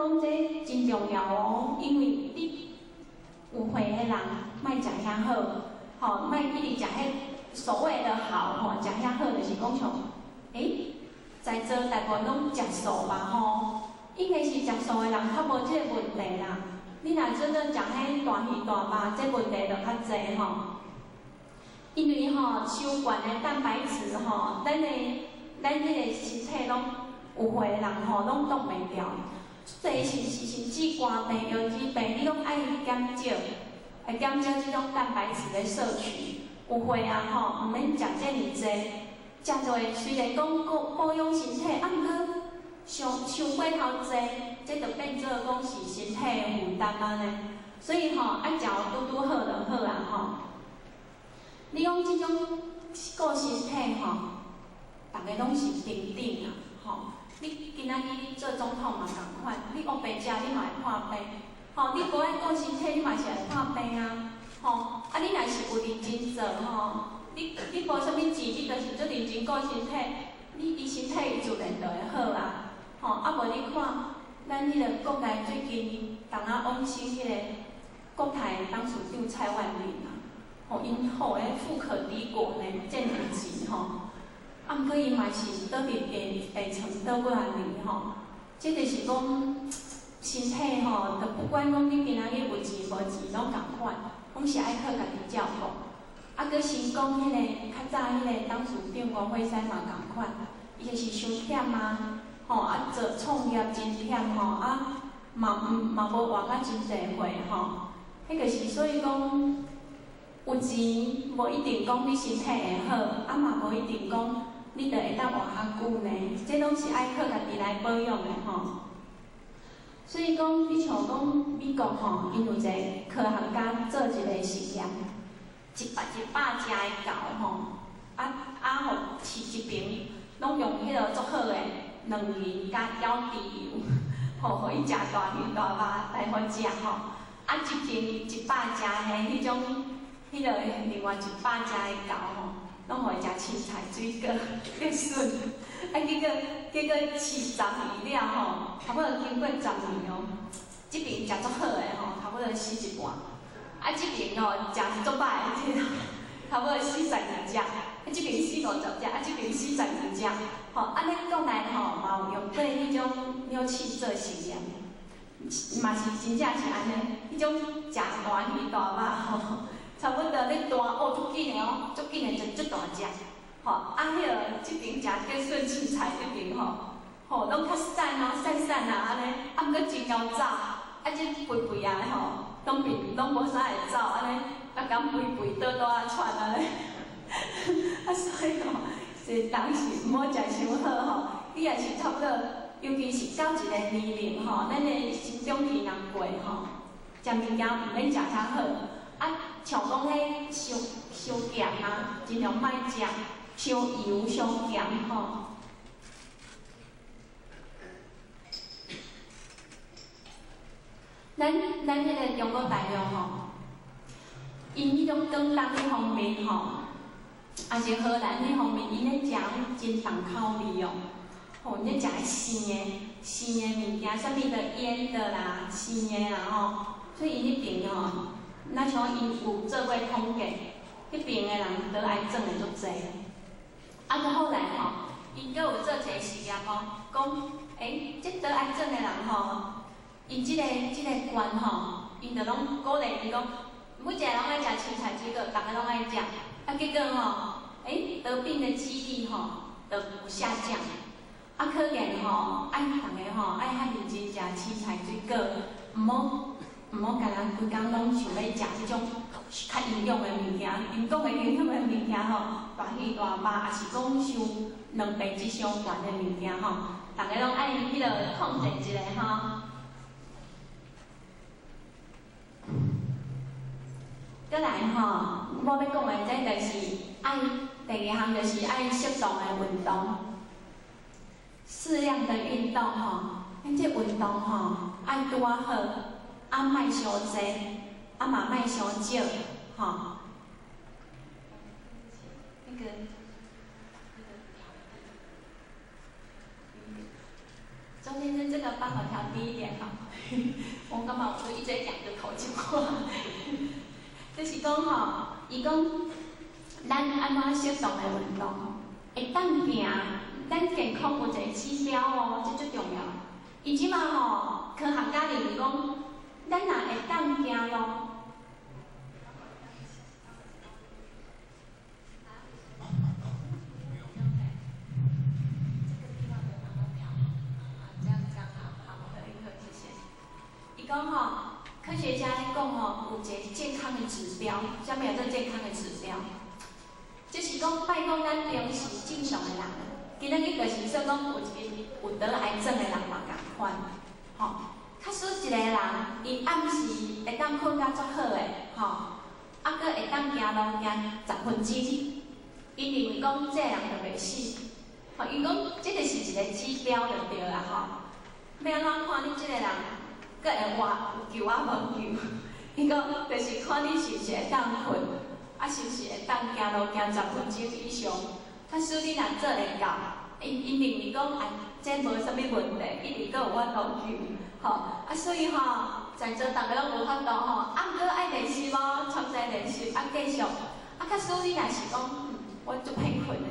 講這真重要哦，因為你有歲的人莫食遐好，吼，莫一直食彼所謂的好吼，食遐好就是講像，在座大部分攏食素吧吼，應該是食素的人較無這個問題啦。你若做做食彼大魚大肉，這問題就較濟吼。因為吼，傷懸的蛋白質吼，咱彼個身體攏有歲的人吼，攏擋袂牢。這是甚至肝病、腰子病，你攏愛減少，愛減少這種蛋白質的攝取。有歲啊吼，毋免食遮爾濟，食濟雖然講保養身體，啊，毋過傷傷過頭濟，這就變做講是身體的負擔按呢。所以吼，愛食拄拄好就好啊吼。你講這種顧身體吼，逐个攏是平等啊吼。你今仔日你做總統嘛仝款，你烏白食你嘛會破病，吼，你無愛顧身體你嘛是會破病啊，吼。啊，你若是有認真做吼，你無啥物錢，你就是足認真顧身體，你伊身體伊自然就會好啊，吼。啊無你看，咱彼个國內最近當仔往生彼个國泰董事長蔡萬霖啊，吼，𪜶吼彼富可敵國呢，掙有錢吼。啊，毋過伊嘛是倒佇病床倒過來呢吼，這就是講身體吼，就不管講你今仔日有錢無錢，攏仝款，攏是愛靠家己照顧。啊，閣新講彼個較早彼個董事長吳火山嘛仝款，伊就是傷忝啊，吼啊做創業真忝吼，啊嘛嘛無活甲真濟歲吼，彼個是所以講有錢無一定講你身體會好，啊嘛無一定講你就會當活較久呢，這攏是愛靠家己來保養的吼。所以講，比像講美國吼，𪜶有一個科學家做一個實驗，100隻的狗吼，啊，予飼一爿，攏用彼个足好的卵仁佮澆豬油，吼，予伊食大魚大肉來予食吼。啊，這爿100隻的彼種，彼个另外100隻的狗吼，攏予伊食凊彩水果、竹筍，啊，結果飼十年了吼，差不多經過十年哦，這爿食足好的吼，差不多死一半，啊，這爿吼食足歹的，這個差不多死12隻，啊，這爿死50隻，啊，這爿死12隻，吼，按呢講來吼，嘛有用過彼種鳥鼠做實驗，嘛是真正是按呢，彼種食大魚大肉吼。差不多咧大哦，足緊的哦，足緊的就足大隻，吼啊！彼个這爿食竹筍凊彩這爿吼，吼攏較散哦，散散啊按呢，啊毋過真𠢕走，啊這肥肥啊吼，攏變攏無啥會走按呢，啊敢肥肥倒倒仔喘按呢，啊所以吼，是當時毋好食傷好吼，你若是差不多，尤其是到一個年齡吼，咱的生長期若過吼，食物件毋免食遐好。啊，像講彼傷傷鹹啊，盡量莫食，傷油傷鹹吼。咱彼个中國大陸吼，𪜶彼種廣東彼方面吼，抑是河南彼方面，𪜶咧食攏真重口味哦。吼，𪜶咧食生的、生的物件，啥物都醃的啦、生的啦吼，所以𪜶彼爿吼。若像𪜶有做過統計，彼爿的人得癌症的足濟。啊，閣後來吼，𪜶閣有做一個實驗哦，講，這得癌症的人吼，𪜶這個縣吼，𪜶就攏鼓勵𪜶講，每一個人攏愛食凊彩水果，逐个攏愛食。啊，結果吼，得病的幾率吼，就有下降。啊，可見吼，愛逐个吼，愛較認真食凊彩水果，毋好干焦規工攏想欲食彼種較營養的物件，𪜶講的營養的物件吼，大魚大肉，抑是講傷蛋白質傷懸的物件吼，逐个攏愛彼个控制一下吼。閣來吼，我欲講的這就是愛第二項，就是愛適當的運動，適量的運動吼，咱這運動吼愛拄仔好。啊，莫傷濟，啊嘛莫傷少，吼。那個，鍾先生，這個幫我調低一點哈。我感覺我都一直仰著頭講話。就是講吼，伊講咱按怎適當的運動，會當行，咱健康有一個指標哦，這足重要。伊這馬吼，科學家認為講，咱若會當行路。伊講吼，科學家咧講吼，有一個健康的指標，啥物叫做健康的指標？就是講，莫講咱平時正常的人，今仔日就是說講有一個有得癌症的人嘛仝款，吼。假使一個人，伊暗時會當睏甲足好的，吼，啊，閣會當行路行10分鐘，𪜶認為講這個人就袂死，吼，伊講這就是一個指標就對啦，吼。欲按怎看你這個人？閣會活有救啊無救？伊講就是看你是毋是會當睏，啊是毋是會當行路行10分鐘以上。假使你若做會到，𪜶認為講啊，這無啥物問題，一直閣有法度救，吼。啊，所以吼，在座逐家攏無法度吼，啊，毋過愛練習無，長在練習，啊，繼續。啊，假使你若是講，我足歹睏的，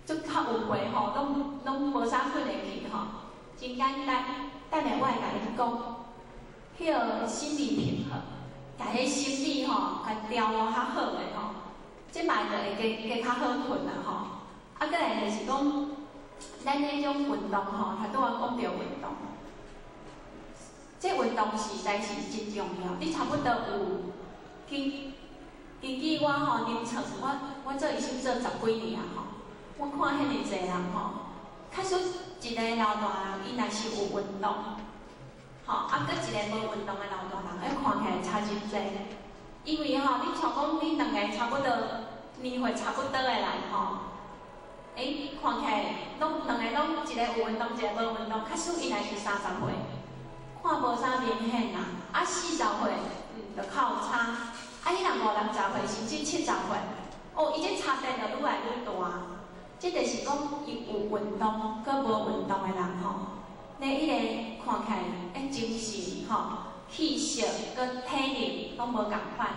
足較有歲吼，攏無啥睏會去吼，真簡單。等下我會共你講。彼個心理平衡，共彼心理吼，共調較好的吼，這嘛就會加較好睏啦吼。啊，閣來就是講，咱彼種運動吼，頭拄仔講著運動，這運動實在是真重要。你差不多有根據我吼臨床，我做醫生做十幾年啊吼，我看遐爾濟人吼，假使一個老大人，伊若是有運動。吼，啊，閣一個無運動的老大人，彼看起來差真濟。因為吼，你像講你兩個差不多年歲差不多的人吼，看起來攏兩個攏一個有運動，一個無運動，假使伊若是30歲，看無啥明顯啦。啊，40歲，就較有差。啊，你若50、60歲，甚至70歲，哦，伊這差別就愈來愈大。這就是講，伊有運動，閣無運動的人吼。咧，彼個看起來，精神吼、氣色、閣體力攏無仝款，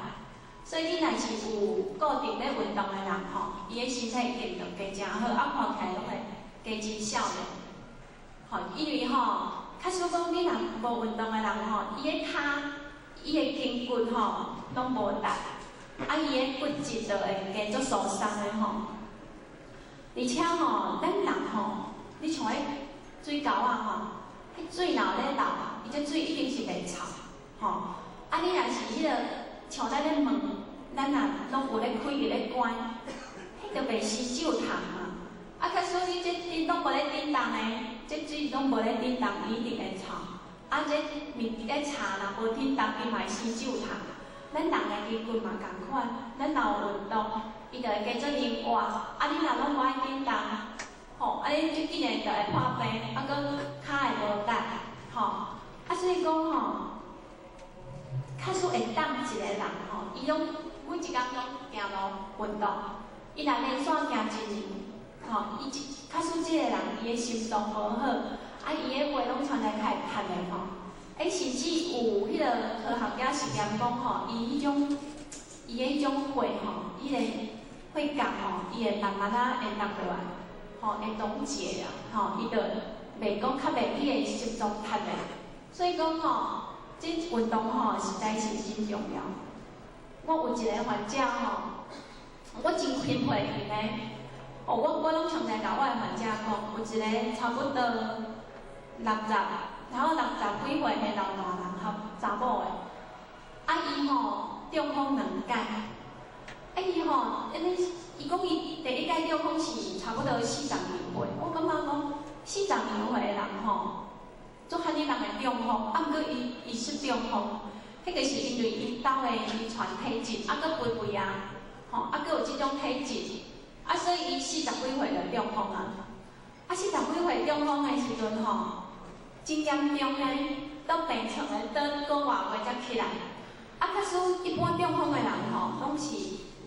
所以你若是有固定咧運動的人吼，伊的身體一定就加誠好，啊，看起來攏會加真少年。吼，因為吼，假使講你若無運動的人吼，伊的跤、伊的筋骨吼攏無力，啊，伊的骨質就會加足疏鬆的吼。而且吼，咱人吼，你像彼水溝仔吼，彼水若有咧流，伊這水一定是袂臭，吼。啊，你若是彼個像咱咧門，咱若攏有咧開佇咧關，彼就袂生鏽蟲嘛。啊，假使你這頂攏無咧振動的，這水攏無咧振動，伊一定會臭。啊，這物咧茶若無振動，伊嘛會生鏽蟲。咱人的筋骨嘛仝款，咱若有運動，伊就會加做靈活。啊，你若攏無愛振動，吼，啊，你足緊的就會破病，啊，閣跤會無力，吼。啊，所以講吼，假使會當一個人吼，伊攏每一工攏行路運動，伊若連續行一年，吼，伊假使這個人伊的心臟無好，啊，伊的血攏常常較會塌的吼。甚至有彼個科學家實驗講吼，伊彼種，伊的彼種血吼，伊個血壓吼，伊會慢慢仔會落落來，吼，會凍結啊，吼，伊就袂講較袂彼個心臟塌的。所以講吼，這運動吼實在是真重要。我有一個患者吼，我真钦佩伊呢。哦，我攏常常共我的患者講，有一個差不多六十，然後60幾歲的老大人，含查某的，啊伊吼中風兩擺，啊伊吼，按呢，伊講伊第一擺中風是差不多42歲，我感覺講42歲的人吼，足罕見人會中風，啊毋過伊是中風，彼個是因為𪜶兜的遺傳體質，啊閣肥肥啊，吼，啊閣有這種體質，啊所以伊40幾歲就中風啊，啊40幾歲中風的時陣吼，真嚴重呢，倒病床的倒幾外月才起來。啊，假使一般中風的人吼，攏是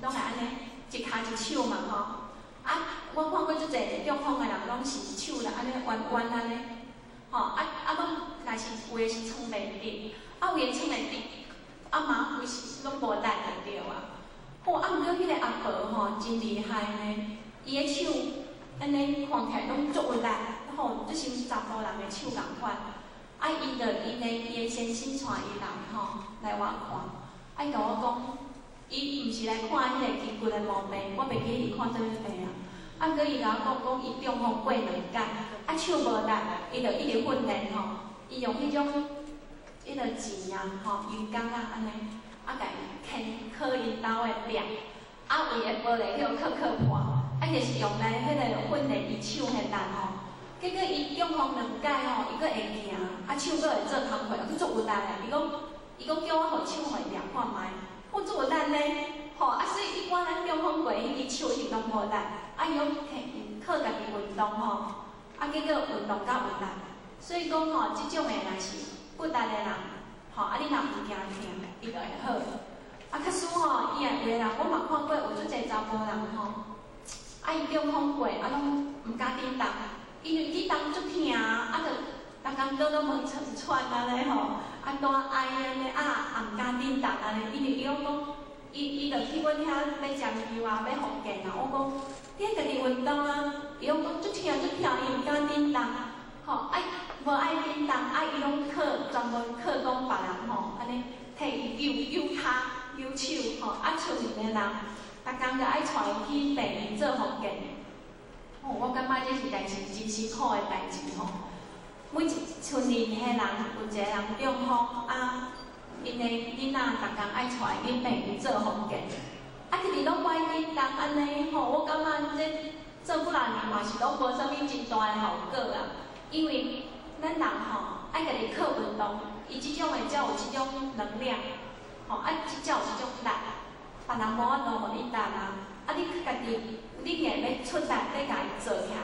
攏會按呢，一跤一手嘛吼。啊，我看過足濟中風的人，攏是手啦按呢彎彎按呢。吼，啊啊攏若是有的是撑袂直，啊有的撑會直，啊嘛規時攏無力就對啊。吼，啊，毋過彼個阿婆吼真厲害呢，伊的手按呢看起來攏足有力，吼，這像查埔人的手仝款。啊，伊就𪜶的伊的先生帶伊來吼來我看，啊，伊共我講，伊毋是來看彼個筋骨的毛病，我袂記伊看啥物病啊。啊，毋過伊共我講講，伊中風過兩工，啊手無力，伊就一直訓練吼，伊用彼種彼个錢啊，吼，油工仔按呢，啊，共伊牽靠𪜶兜的壁，啊，圍个玻璃去予磕磕破，啊，就是用來彼个訓練伊手的力吼。結果伊中風兩擺吼，伊閣會行，啊手閣會做工課，閣足有力的。伊講，伊講叫我予手予伊掠看覓，我足有力呢，吼啊！所以一般咱中風過，彼支手一定攏無力，啊伊攏靠家己運動吼，啊結果運動較有力。所以講吼，這種的若是骨力的人，吼啊你若毋驚疼，伊就會好。啊，假使吼，伊若有的人，我嘛看過有足濟查埔人吼，啊伊中風過，啊攏毋敢振動。因為振動足疼，啊，就逐工倒咧問床喘按呢吼，啊單哀按呢，啊也毋敢振動按呢，因為伊攏講，伊伊就去阮遐欲針灸啊，欲復健啊，我講你愛家己運動啊，伊攏講足疼足疼，伊毋敢振動，吼，啊無愛振動，啊伊攏靠專門靠講別人吼，按呢替伊扭扭跤、扭手吼，啊賰一個人，逐工就愛帶伊去病院做復健。吼，我感覺這實在是真辛苦的代誌吼。每一賰裡的人有一個人中風啊，𪜶的囡仔逐工愛帶伊去病院做復健，啊，一直攏無愛振動按呢吼，我感覺這做幾若年嘛是攏無啥物真大的效果啊。因為咱人吼愛家己靠運動，伊這種的才有這種能量，吼啊，這才有這種力，別人無法度予你力啊。啊，你家己你硬欲出力，欲共伊做起來，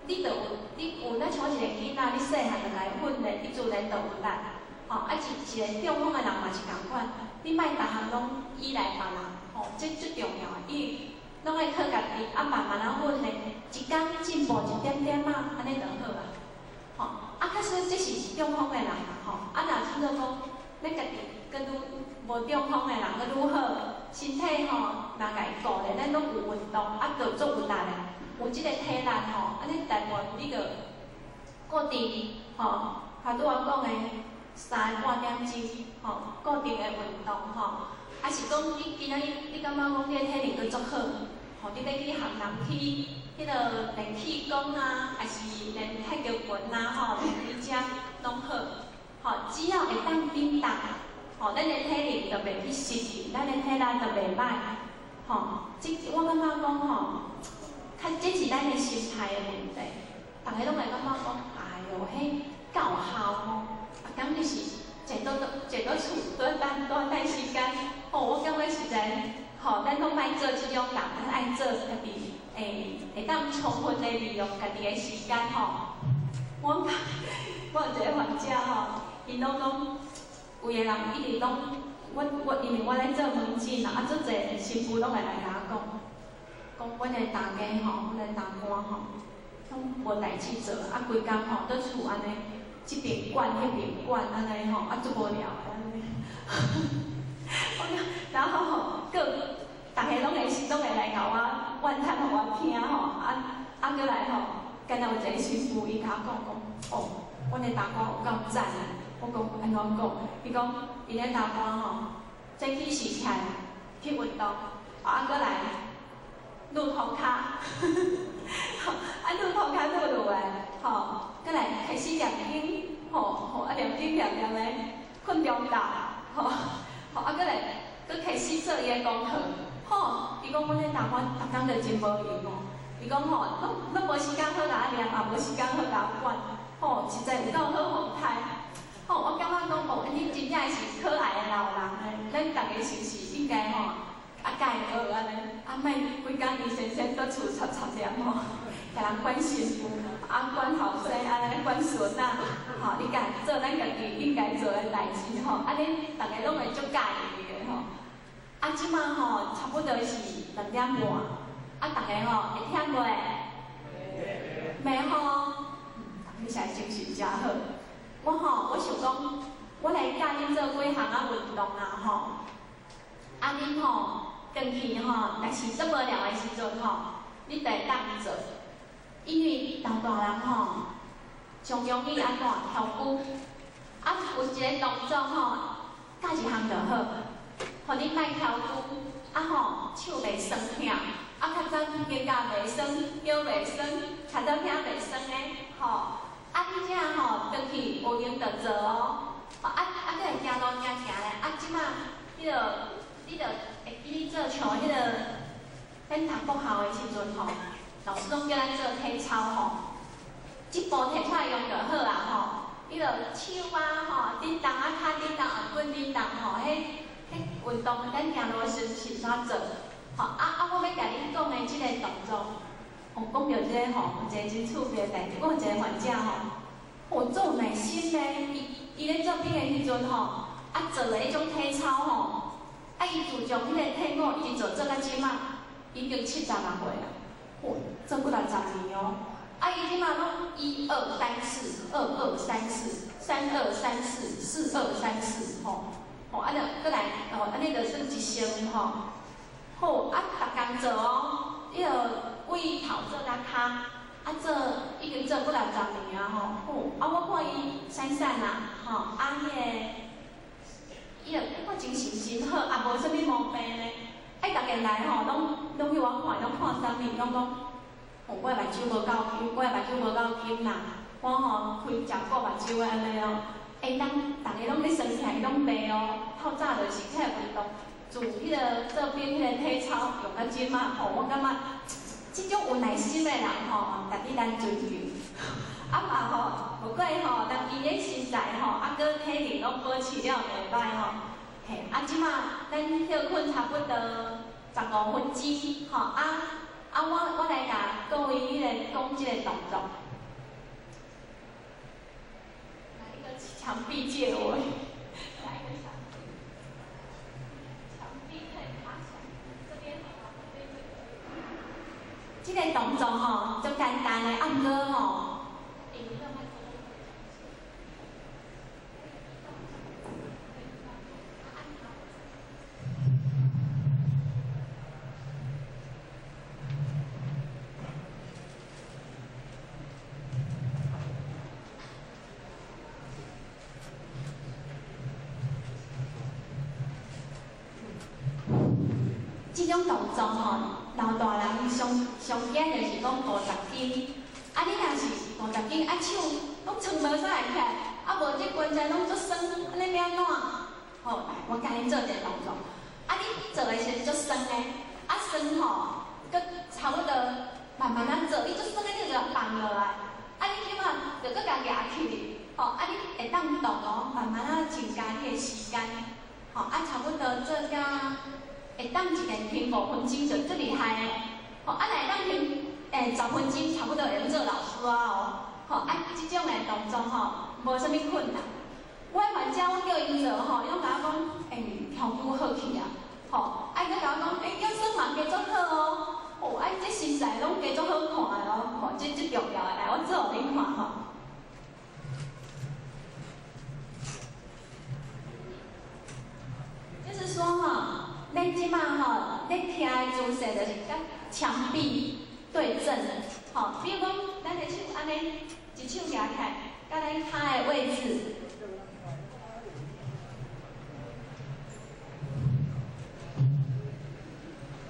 你就有你有，咱像一個囡仔，你細漢就共伊訓練，伊自然就有力。吼，啊一一個中風的人嘛是仝款，你莫逐項攏依賴別人，吼，這最重要的，因為攏愛靠家己，啊慢慢仔訓練，一工進步一點點仔，按呢就好啊。吼，啊，假使這是中風的人啦，吼，啊若像做講，咱家己閣愈無中風的人閣愈好，身體吼，若共伊顧咧，咱攏有運動，啊，閣足有力的，有這個體力吼，按呢大部分你就固定吼，頭拄仔講的3個半點鐘吼，固定的運動吼，啊是講你今仔日你感覺講你的體能閣足好，吼，你欲去學人去彼個練氣功啊，抑是練太極拳啊，吼，練瑜伽攏好，吼，只要會當振動，吼，咱的體能就袂去失去，咱的體力就袂歹，吼，這我感覺講吼，較這是咱的心態的問題，逐个攏會感覺講，哎喲，彼夠效吼，逐工就是坐倒坐倒厝，倒等倒等時間，吼，我感覺實在，吼，咱攏莫做這種人，咱愛做家己會會當充分的利用家己的時間，吼。我我有一個患者吼，𪜶攏講，有的人一直攏，阮我因為我咧做門診啊，啊足濟新婦攏會來共我講，講阮的大家吼，阮的大官吼，攏無代誌做，啊規工吼佇厝按呢，這邊管彼邊管按呢吼，啊足無聊的按呢。我講，然後吼，閣逐个攏會攏會來共我怨嘆予我聽吼，啊啊閣來吼，敢若有一個新婦伊共我講講，哦，阮的大官有夠讚的。我講按怎講？伊講𪜶的大官吼，早起時起來去運動，啊閣來攄塗跤，啊攄塗跤攄落來，吼，閣來開始念經，吼吼啊念經念念咧，睏中覺，吼吼啊閣來閣開始做伊的功課，吼，伊講阮的大官逐工就真無閒哦，伊講吼，攏攏無時間好共我念，也無時間好共我管，吼，實在有夠好予刣。吼，我感覺講哦，你真正是可愛的老人咧，咱逐个是毋是應該吼，啊，共伊學按呢，啊，莫規工伊先生佇厝插插念吼，共人管媳婦，啊，管後生，按呢管孫仔，吼，你共做咱家己應該做的代誌吼，按呢逐个攏會足佮意你的吼。啊，這馬吼差不多是2點半，啊，逐个吼會忝袂？袂吼？你是精神诚好。我吼，我想讲，我来教恁做几项仔运动啊吼。啊，恁吼，转去吼，若是做无聊的时阵吼，你就会当做。因为老大人吼，上容易按怎翘骨，啊，有一个动作吼，教一项就好，予恁莫翘骨，啊吼，手袂酸疼，啊较早肩胛袂酸，腰袂酸，跤爪疼袂酸的，吼，啊你这吼，转去有闲就做哦，啊啊，阁会行路行行咧，啊这马，彼个你就会记你做像彼个，咱读国校的时阵吼。老师拢叫咱做体操吼，这步提出来用就好啊吼。彼个手啊吼，振动啊，跤振动，棍振动吼，彼运动咱行路时是怎做？吼啊啊！我欲共恁讲的这个动作，哦，讲到这个吼，有一个真趣味的代志，我有一个患者吼，哦，足有耐心的，伊咧做兵的时阵吼，啊做的彼种体操吼，啊伊自从彼个退伍一直做做到这马，已经70外岁啊。哦，做几六十年哦，啊，伊这马拢1 2 3 4，2 2 3 4，3 2 3 4，4 2 3 4，吼，吼，啊，就阁来，吼，按呢就算一声吼，好，啊，逐工做哦，伊就位头做到跤，啊，做已经做几六十年啊，吼，好，啊，我看伊瘦瘦啦，吼，啊，彼个，伊就看精神真好，也无啥物毛病呢。哎，逐家来吼，拢去我看，拢看啥物？拢讲，哦，我的目睭无够金，我的目睭无够金啦。我吼开食顾目睭的按呢哦。欸，当逐家拢咧酸起来，伊拢袂哦。透早就是起来运动，自彼个做兵彼个体操用到这马吼，我感觉这种有耐心的人吼，值得咱尊敬。啊嘛吼，无过吼，但伊的身材吼，啊阁体力拢保持了袂歹吼。嘿，啊，这马咱歇睏差不多15分钟，吼啊啊！我来共各位彼个讲这个动作。来一个墙壁借我，来一个墙壁，墙壁可以爬墙，这边好，这边这个。这个动作吼，足简单的，啊，毋过吼。这种动作吼，老大人上上惊就是讲50斤，啊你若是50斤，啊手拢撑无啥会起来，啊无这关节拢足酸，按呢欲按怎？好，来我教恁做一个动作，啊你做的时阵足酸的，啊酸吼，阁差不多慢慢仔做，你足酸的你就放落来，啊你起码就阁共举起，吼，啊你会当动哦，慢慢仔增加你的时间，吼，啊差不多做甲。会当一个停5分钟就足厉害的，吼啊！若会当停10分钟，差不多会用做老师啊哦，吼啊！这种的动作吼，无啥物困难。我的患者我叫𪜶做吼，伊拢共我讲，欸，翘骨好去啊，吼啊！伊阁共我讲，欸，腰酸嘛加足好哦，哦啊！这身材拢加足好看的哦，吼，这重要的，来，我做予恁看吼。就是说吼。咱这马吼，咧徛的姿势就是佮墙壁对正，吼。比如讲，咱的手按呢，一手举起来，佮咱跤的位置，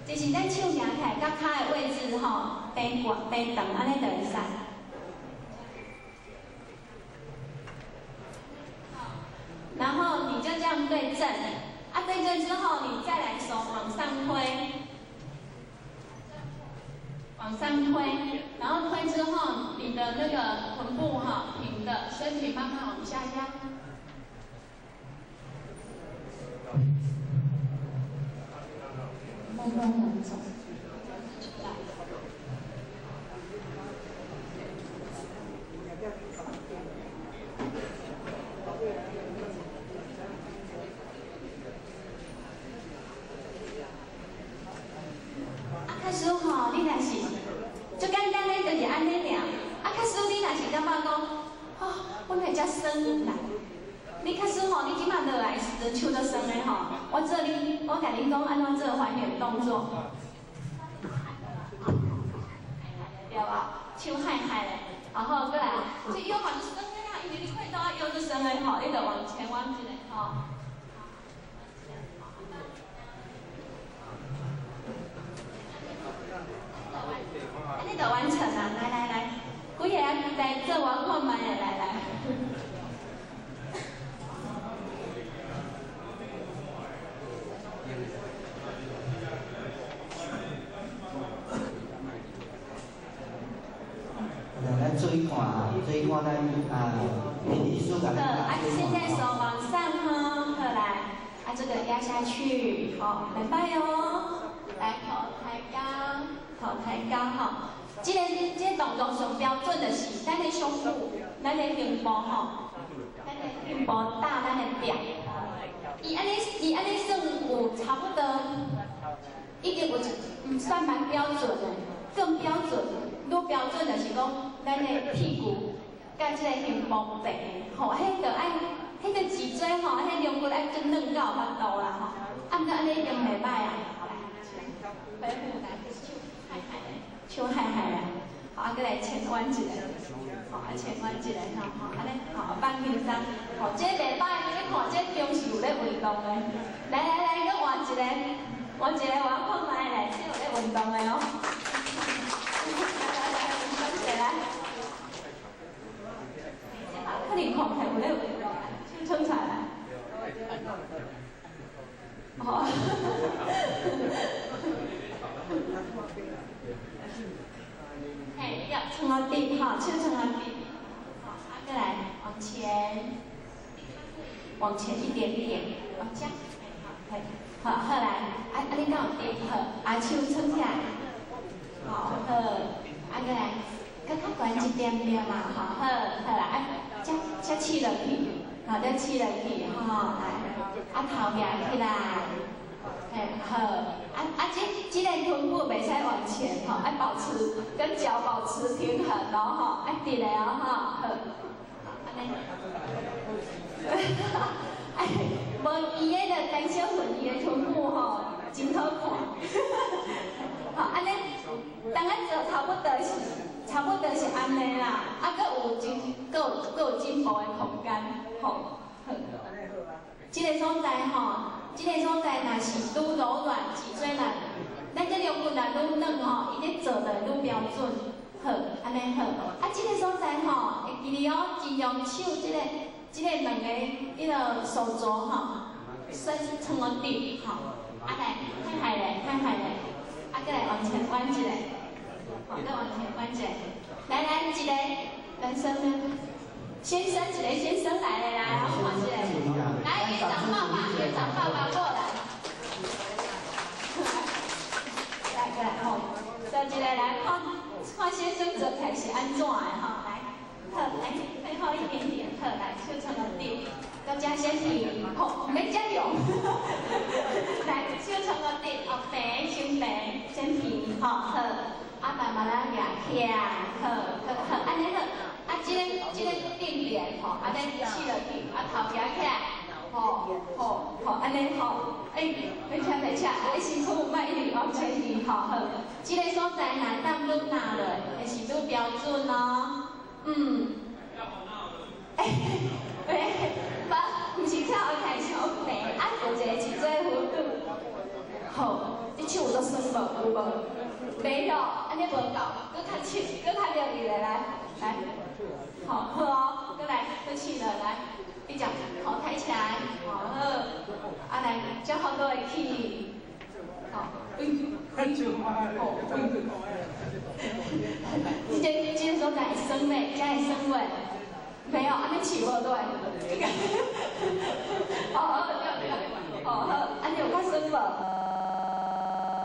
就是咱手举起来，佮跤的位置吼，平悬平长，按呢就会使。然后你就这样对正。啊，对正之后，你再来手往上推，往上推，然后推之后，你的那个臀部哈平的，身体慢慢往下压。慢慢往走。啊，假使吼，你若是足简单的，就是按呢尔。啊，假使你若是感觉讲，才酸來。你假使吼，你這馬落來時陣手都酸的吼，我做恁，我共恁講按怎做還原動作。對吧？手揩揩咧，然後過來，這腰嘛就酸的啦，因為你看到腰就酸的吼，你就往前彎一下吼。按呢就完成啦，來來來，幾个來做我看覓的，來來。咱注意看，注意看咱啊，林醫師共咱。啊，現在手往上哈，好來，啊，這個壓下去，好，袂歹哦。來，頭抬高，頭抬高哈。這個動作上標準就是咱的胸部，咱的胸部吼，咱的胸部搭咱的壁。伊按呢，伊按呢算有差不多，已經有毋算蠻標準的，更標準。愈標準就是講，咱的屁股佮這個胸部平，吼，彼個愛，彼個脊椎吼，彼龍骨愛足軟才有法度啦吼。啊，毋過按呢已經袂歹啊。來，恢復來，手揩揩咧，手揩揩咧，好，啊，閣來前彎一下，好，啊，前彎一下，吼，好，按呢，好，放輕鬆，好，這袂歹，你看這平時有咧運動的，來來來，閣換一個，換一個，我看覓來，這有咧運動的哦。來，可能看起來有咧運動，手撐出來。哦。嘿，要撐到底，哈，手撐到底。好，啊，閣來往前，往前一點點，往這，好，好，好來，啊啊，你敢有佇？好，啊，手撐起來，好，好，啊，閣來。閣較懸一點點嘛，吼，好，好啦，啊，才才試落去，吼，才試落去，吼，來，啊頭舉起來，嘿，好，啊啊，這個臀部袂使往前，吼，愛保持跟腳保持平衡哦，吼，愛直的哦，吼，好，按呢，哎，無伊迄個陳小雲伊的臀部吼，真好看，好，按呢，當咱做差不多是。差不多是按呢啦，啊，閣有進，閣有閣有進步的空間，吼。好。這個所在吼，這個所在若是愈柔軟，脊椎若，咱這龍骨若愈軟吼，伊咧做就會愈標準。好，按呢好。啊，這個所在吼，會記得哦，盡量手這個兩個彼个手肘吼，算是撐個底，吼。啊來，揩揩咧，揩揩咧，啊，閣來往前彎一下。好，再往前彎一下，來來，一個男生呢，先生一個先生來來來，我看一下，來園長爸爸，園長爸爸過來，來過來吼，再一個來看，看先生做起來是按怎的吼，來，好，來退後一點點，好，來手撐到底，到這先停，好，毋免遮用，來手撐到底，哦，平先平，先平，吼，好。啊，慢慢仔舉起來，好，好，好，按呢好。啊，這個定點吼，按呢試落去，啊頭舉起來，吼，吼，吼，按呢吼，欸，袂車袂車，啊，你身軀莫一直往前移，吼，好。這個所在若當愈拿落，會是愈標準哦。嗯。欸，欸，無，毋是跳開傷平，啊，有一個脊椎弧度。好，你手有足酸無？有無？沒有，按呢無夠，閣較深，閣較容易來來來，好，好哦，閣來，閣試落來，你將頭抬起來，好，好，啊來，腳好多會起，好，嗯，好，嗯，這個所在會酸袂？這會酸袂？沒有，按呢試無對，好，好，好，按呢有較酸無？